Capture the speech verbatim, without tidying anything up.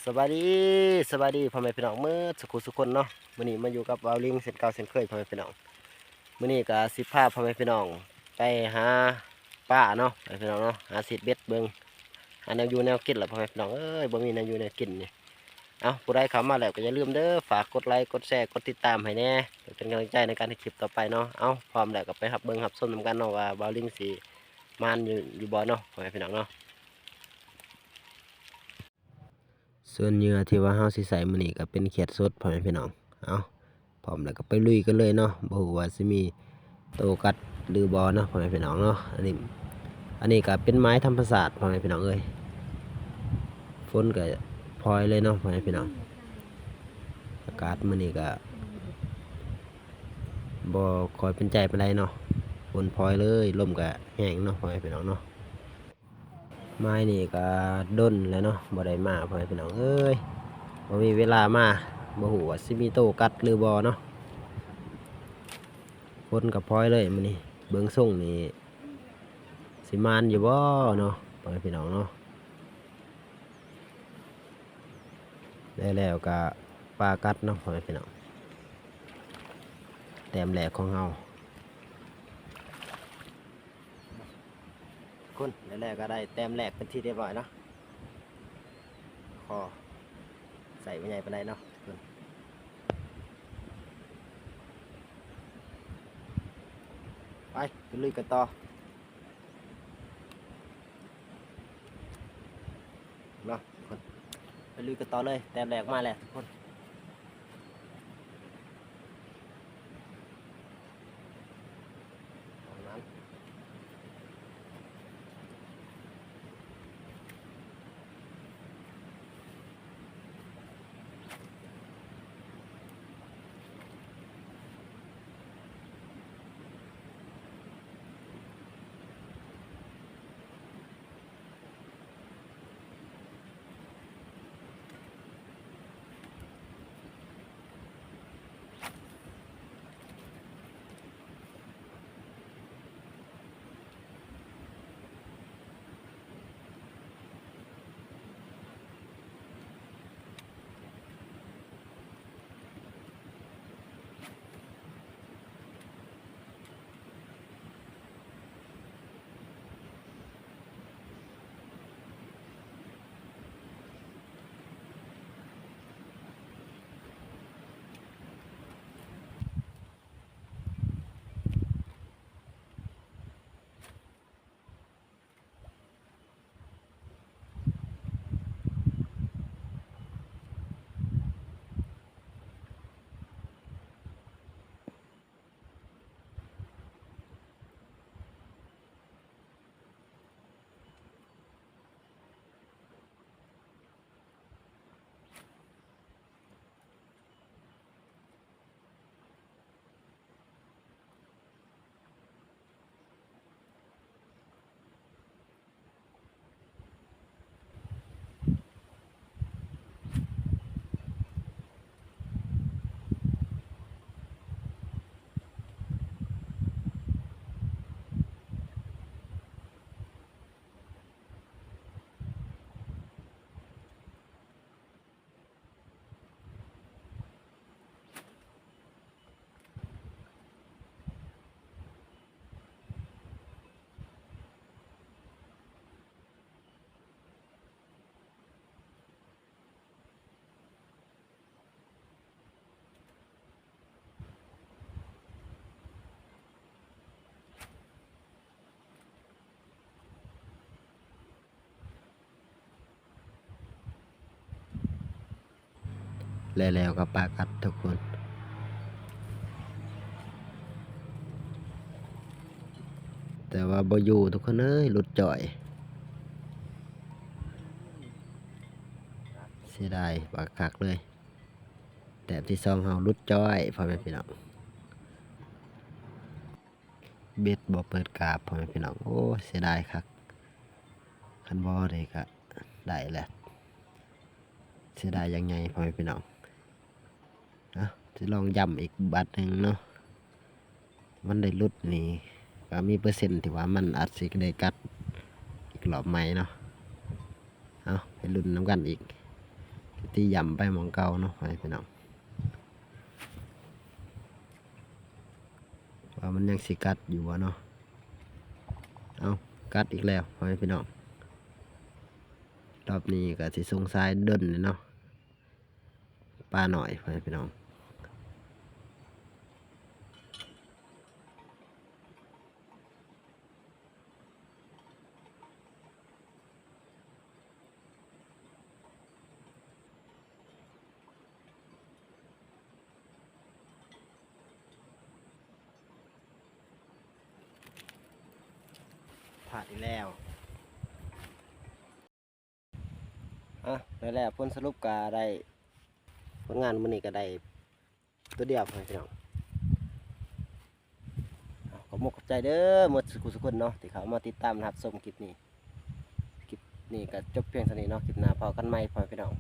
สบายดี สบายดีพ่อแม่พี่น้องเมิดสุขุสุคนเนาะ มื้อนี้มาอยู่กับบ่าวลิงเช่นเก่าเช่นเคยพ่อแม่พี่น้อง มื้อนี้ก็สิพาพ่อแม่พี่น้องไปหาปลาเนาะ พ่อแม่พี่น้องเนาะ หาซีดเบ็ดเบิ่ง หาแนวอยู่แนวกินล่ะพ่อแม่พี่น้องเอ้ย บ่มีแนวอยู่แนวกินนี่ เอ้า ผู้ใดเข้ามาแล้วก็อย่าลืมเด้อ ฝากกดไลค์ กดแชร์ กดติดตามให้แหน่ เพื่อเป็นกำลังใจในการเฮ็ดคลิปต่อไปเนาะ เอ้า พร้อมแล้วก็ไปรับเบิ่งรับชมนำกันเนาะ ว่าบ่าวลิงสิหมานอยู่ อยู่บ่เนาะ พ่อแม่พี่น้องเนาะ ส่วนเหยื่อที่ว่าเฮาสิใส่มื้อนี้ก็เป็นเขียดสดพ่อแม่พี่น้อง เอ้า พร้อมแล้วก็ไปลุยกันเลยเนาะ บ่ฮู้ว่าสิมีโตกัดหรือบ่เนาะ พ่อแม่พี่น้องเนาะ อันนี้ อันนี้ก็เป็นหมายธรรมชาติพ่อแม่พี่น้องเอ้ย ฝนก็พรอยเลยเนาะ พ่อแม่พี่น้อง อากาศมื้อนี้ก็บ่ค่อยเป็นใจปานใดเนาะ ฝนพรอยเลย ลมก็แฮงเนาะ พ่อแม่พี่น้องเนาะ หมายนี่ก็ดนแล้วเนาะ บ่ได้มาพ่อแม่พี่น้องเอ้ย บ่มีเวลามา บ่ฮู้ว่าสิมีโตกัดหรือบ่เนาะ ฝนก็พรอยเลยมื้อนี้ เบิ่งทรงนี่สิหมานอยู่บ่เนาะ พ่อแม่พี่น้องเนาะ แล้วๆก็ปลากัดเนาะ พ่อแม่พี่น้อง แต้มแรกของเฮา คุณ แรกๆก็ได้แต้มแรกเป็นที่เรียบร้อยเนาะ คอใส่บ่ใหญ่ปานใดเนาะคุณ ไป ไปลุยกันต่อ เนาะทุกคน ไปลุยกันต่อเลย แต้มแรกมาแล้วทุกคน แล้วๆก็ปลากัดทุกคน แต่ว่าบ่อยู่ทุกคนเอ้ย หลุดจ้อย เสียดายปลาคักเลย แต้มที่สองเฮาหลุดจ้อย พ่อแม่พี่น้อง เบ็ดบ่เปิดกาบ พ่อแม่พี่น้อง โอ้ย เสียดายคัก คันบ่นี่ก็ได้แหละ เสียดายอย่างใหญ่ พ่อแม่พี่น้อง เอ้า สิลองย่ำอีกบาทหนึ่งเนาะ มันได้หลุดนี่ ก็มีเปอร์เซ็นต์ที่ว่ามันอาจสิได้กัดอีกรอบใหม่เนาะ เอ้า ไปลุ้นนำกันอีก ตีย่ำไปหม่องเก่าเนาะพ่อแม่พี่น้อง ว่ามันยังสิกัดอยู่บ่เนาะ เอากัดอีกแล้วพ่อแม่พี่น้อง รอบนี้ก็สิส่งสายเดินเลยเนาะ ปลาหน่อยพ่อแม่พี่น้อง พลาดอีกแล้ว อ่ะ ได้แล้ว ผลสรุปก็ได้ ผลงานมื้อนี้ก็ได้ตัวเดียวพ่อแม่พี่น้อง เอา ขอบมกขอบใจเด้อหมดสุขุสุคนเนาะ ที่เข้ามาติดตามรับชมคลิปนี้ คลิปนี้ก็จบเพียงเท่านี้เนาะ คลิปหน้าพอกันใหม่พ่อแม่พี่น้อง